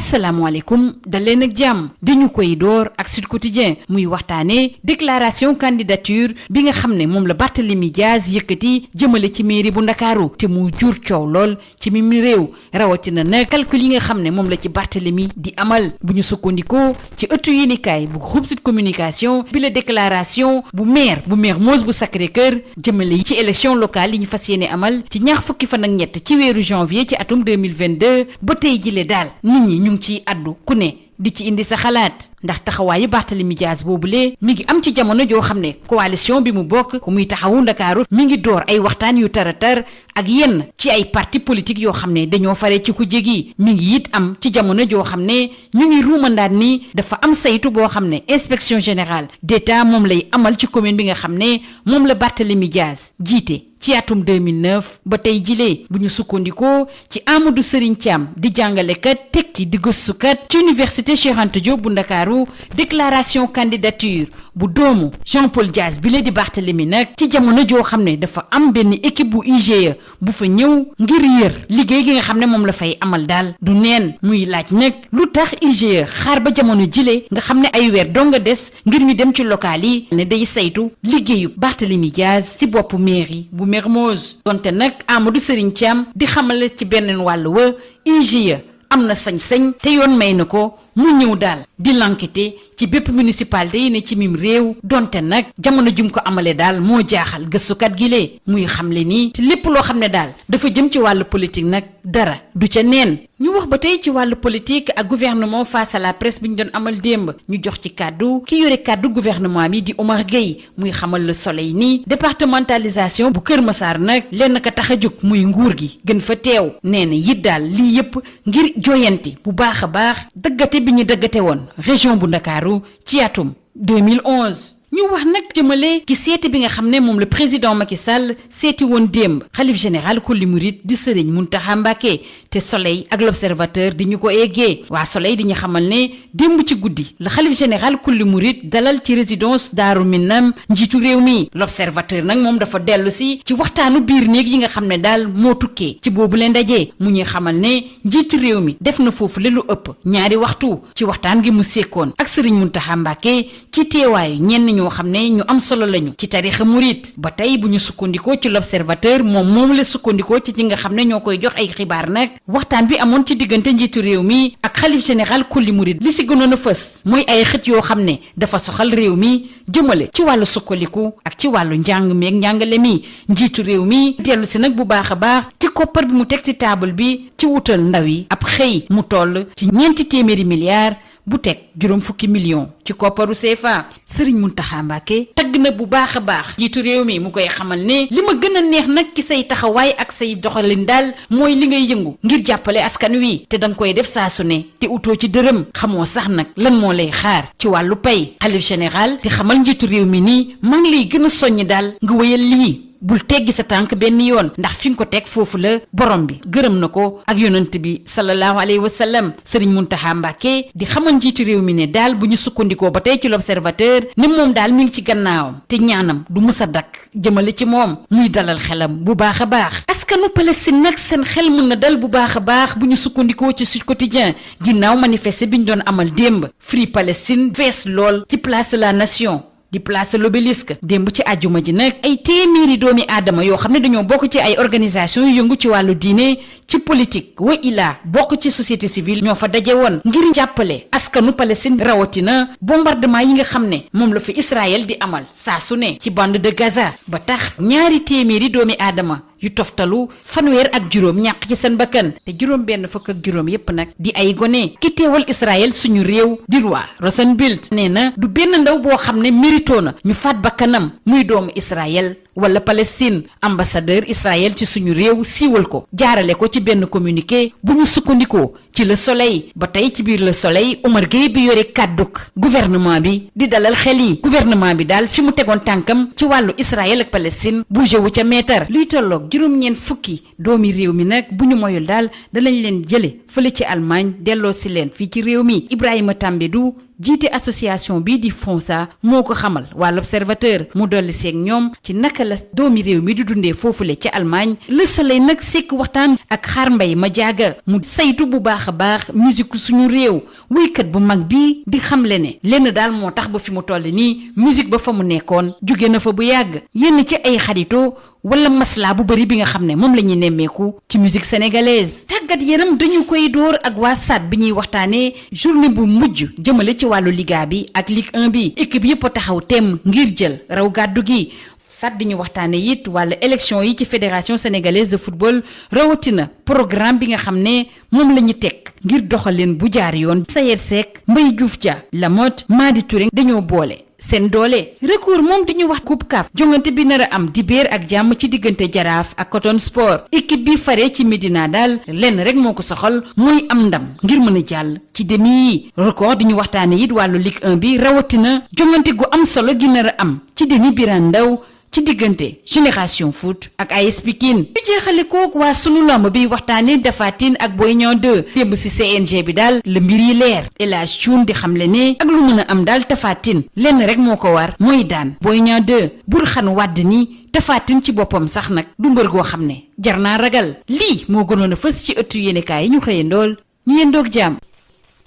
asalaamaaleykum dal leen ak jàmm dañu koy door ak Sud Quotidien muy waxtaane déclaration candidature bi nga xam ne moom la Barthélémy Dias yëkkati jëmale ci mairie bu Ndakaaru te mu jur coow lool ci mim réew rawatina nag calcul yi nga xam ne moom la ci Barthélémy di amal bu ñu sukkandikoo ci ëttu yéenekaay bu groupe Sud Communication bi la déclaration bu maire Mermoz bu Sacré-Cœur jëmale ci élection locale yi ñu fas yéene amal ci ñaar fukki fan ak ñett ci weeru janvier ci atum 2022 ba tey jile daal nit ñi ñu ngi ciy addu ku ne di ci indi sa xalaat ndax taxawaayu Barthélémy Dias boobule mi ngi am ci jamono joo xam ne coalition bi mu bokk ku muy taxawu Ndakaaru mi ngi door ay waxtaan yu taratar ak yenn ci ay parti politique yoo xam ne dañoo fare ci ku jégi mi ngi it am ci jamono joo xam ne ñu ngi ruumandaat ni dafa am saytu boo xam ne inspection générale d'État moom lay amal ci commune bi nga xam ne moom la Barthélémy Dias jiite ci atum 2009 ba tey jilee bu ñu sukkandikoo ci Amadou Serigne Thiam di jàngalekat tekki di gëstukat ci université Cheikh Anta Diop bu Ndakaaru déclaration candidature bu doomu Jean-Paul Dias bi la di Barthélémy nag ci jamono joo xam ne dafa am benn équipe bu IGE bu fa ñëw ngir yër liggéey gi nga xam ne moom la fay amal daal du neen muy laaj nag lu tax IGE xaar ba jamono jile nga xam ne ay weer dong nga des ngir ñu dem ci local yi ne day saytu liggéeyu Barthélémy Dias ci boppu mairie bu Mermoz donte nag Amadou Serigne Thiam di xamale ci beneen wàll wa IGE am na sañ-sañ te yoon may na ko mu ñëw daal di l'enquêter ci bépp municipalité yi ne ci mim réew donte nag jamono jum ko amale daal moo jaaxal gëstukat gi lee muy xamle nii ci lépp loo xam ne daal dafa jëm ci wàllu politique nag dara du ca neen ñu wax ba tey ci wàllu politique ak gouvernement face à la presse bi ñu doon amal démb ñu jox ci kàddu ki yore kàddu gouvernement bi di Omar Gueye muy xamal Le Soleil nii départementalisation bu Kër Massar nag lenn ka tax a jóg muy nguur gi gën fa teew nee na it daal lii yëpp ngir joyanti bu baax a baax dëggate bi ñu dëggate woon région bu Ndakaaru ci atum 2011 ñu wax nag jëmale ci seeti bi nga xam ne moom le président Macky Sall seeti woon démb xalif général kulli murit di Serigne Mountakha Mbacké te Soleil ak l'Observateur di ñu ko eggee waa Soleil di ñu xamal ne démb ci guddi la xalif général kulli murit dalal ci résidence Daaru Minam njiitu réew mi l'Observateur nag moom dafa dellu si ci waxtaanu biir néeg yi nga xam ne daal moo tukkee ci boobu leen ndaje mu ñuy xamal ne njiitu réew mi def na foofu le lu ëpp ñaari waxtu ci waxtaan gi mu sekkoon ak Serigne Mountakha Mbacké ci teewaayu ñoo xam ne ñu am solo lañu ci tarixa murit ba tey bu ñu sukkandikoo ci l'Observateur moom la sukkandikoo ci ñi nga xam ne ñoo koy jox ay xibaar nag waxtaan bi amoon ci diggante njiitu réew mi ak xalif général kulli murit li si gënoon a fës mooy ay xët yoo xam ne dafa soxal réew mi jëmale ci wàllu sukkandiku ak ci wàllu njàng meeg njàngale mi njiitu réew mi dellu si nag bu baax a baax ci koppar bi mu teg ci table bi ci wutal ndaw yi ab xëy mu toll ci 400 milliards bu teg juróom fukki million ci kopparu CFA Serigne Mountakha Mbacké tagg na bu baax a baax jiitu réew mi mu koy xamal ne li ma gën a neex nag ci say taxawaay ak say doxalin daal mooy li ngay yëngu ngir jàppale askan wi te danga koy def saa su ne te utoo ci dërëm xamoo sax nag lan moo lay xaar ci wàllu pay xalif général te xamal njiitu réew mi nii maa ngi lay gën a soññ daal nga wéyal lii bul teggi sa tànk benn yoon ndax fi nga ko teg foofu la borom bi gërëm na ko ak yonent bi sallallahu alayhi wa sallam Serigne Mountakha Mbacké di xamal njiitu réew mi ne daal bu ñu sukkandikoo ba tey ci l'Observateur ne moom daal mi ngi ci gannaawam te ñaanam du mës a dakk jëmale ci moom muy dalal xelam bu baax a baax askanu Palestine nag seen xel mën na dal bu baax a baax bu ñu sukkandikoo ci Sud Quotidien ginnaaw manifester bi ñu doon amal démb Free Palestine fees lool ci place de la Nation di place l'Obélisque démb ci àjjuma ji nag ay téeméeri doomi aadama yoo xam ne dañoo bokk ci ay organisation yu yëngu ci wàllu diine ci politique wa ilaa bokk ci société civile ñoo fa daje woon ngir jàppale askanu Palestine rawatina bombardement yi nga xam ne moom la fi Israël di amal saa su ne ci bande de Gaza ba tax ñaari téeméeri doomi aadama yu toftalu fanweer ak juróom ñàkk ci seen bakkan te juróom benn fukk ak juróom yépp nag di ay gone ki teewal Israël suñu réew di roi Rosenbilt nee na du benn ndaw boo xam ne mérito na ñu faat bakkanam muy doomu Israël wala Palestine ambassadeur Israël ci suñu réew siiwal ko jaarale ko ci benn communiqué bu ñu sukkandikoo ci Le Soleil ba tey ci biir Le Soleil Omar Gueye bi yore kàdduk gouvernement bi di dalal xel yi gouvernement bi daal fi mu tegoon tànkam ci wàllu Israël ak Palestine bougé wu ca meetar luy tolloog juróom-ñeent fukki doomi réew mi nag bu ñu moyul daal danañ leen jële fële ci Allemagne delloo si leen fii ci réew mi Ibrahima Tambédou jiite association bii di FONSA moo ko xamal waa l'Observateur mu dolli seeg ñoom ci naka la doomi réew mi di dundee foofule ca Allemagne. Le Soleil nag sekk waxtaan ak Xaar Mbay ma jaaga mu saytu bu baax a baax musique suñu réew wuykat bu mag bii di xamle ne lenn daal moo tax ba fi mu toll nii musique ba fa mu nekkoon jóge na fa bu yàgg yenn ci ay xaritoo wala maslaa bu bëri bi nga xam ne moom la ñuy nemmeeku ci musique sénégalaise. tàggat yaram dañu koy door ak waa SAD bi ñuy waxtaanee journée bu mujj jëmale ci wàllu Liga bi ak Ligue 1 bi équipe yëpp a taxaw temm ngir jël raw gàddu gi. SAD di ñu waxtaane it wàllu élection yi ci fédération sénégalaise de football rawatina programme bi nga xam ne moom la ñu teg ngir doxaleen bu jaar yoon. Sayer Seck Mbaye Diouf Dia Lamotte Madi Touré dañoo boole seen doole. Record moom di ñu wax coupe CAF jongante bi nar a am dibéer ak jàmm ci diggante Jaraaf ak Coton Sport équipe bi faree ci Médina daal lenn rek moo ko soxal mooy am ndam ngir mën a jàll ci demi yi. Record di ñu waxtaane it wàllu Ligue 1 bi rawatina jongante gu am solo gi nar a am ci demi Birane Ndaw ci diggante Génération Foot ak AS Pikine. ñu jeexale kook waa sunu lamb bi waxtaane Tapha Tine ak Boy Niang 2 démb ci CNG bi daal la mbir yi leer El Hadj Thioune di xamle ne ak lu mën a am daal Tapha Tine lenn rek moo ko war mooy daan Boy Niang 2 bur xan wàdd ni Tapha Tine ci boppam sax nag du mbër goo xam ne jar naa ragal. lii moo gënoon a fës ci ëttu yéenekaay yi ñu xëyandool ñu yendoog jàmm.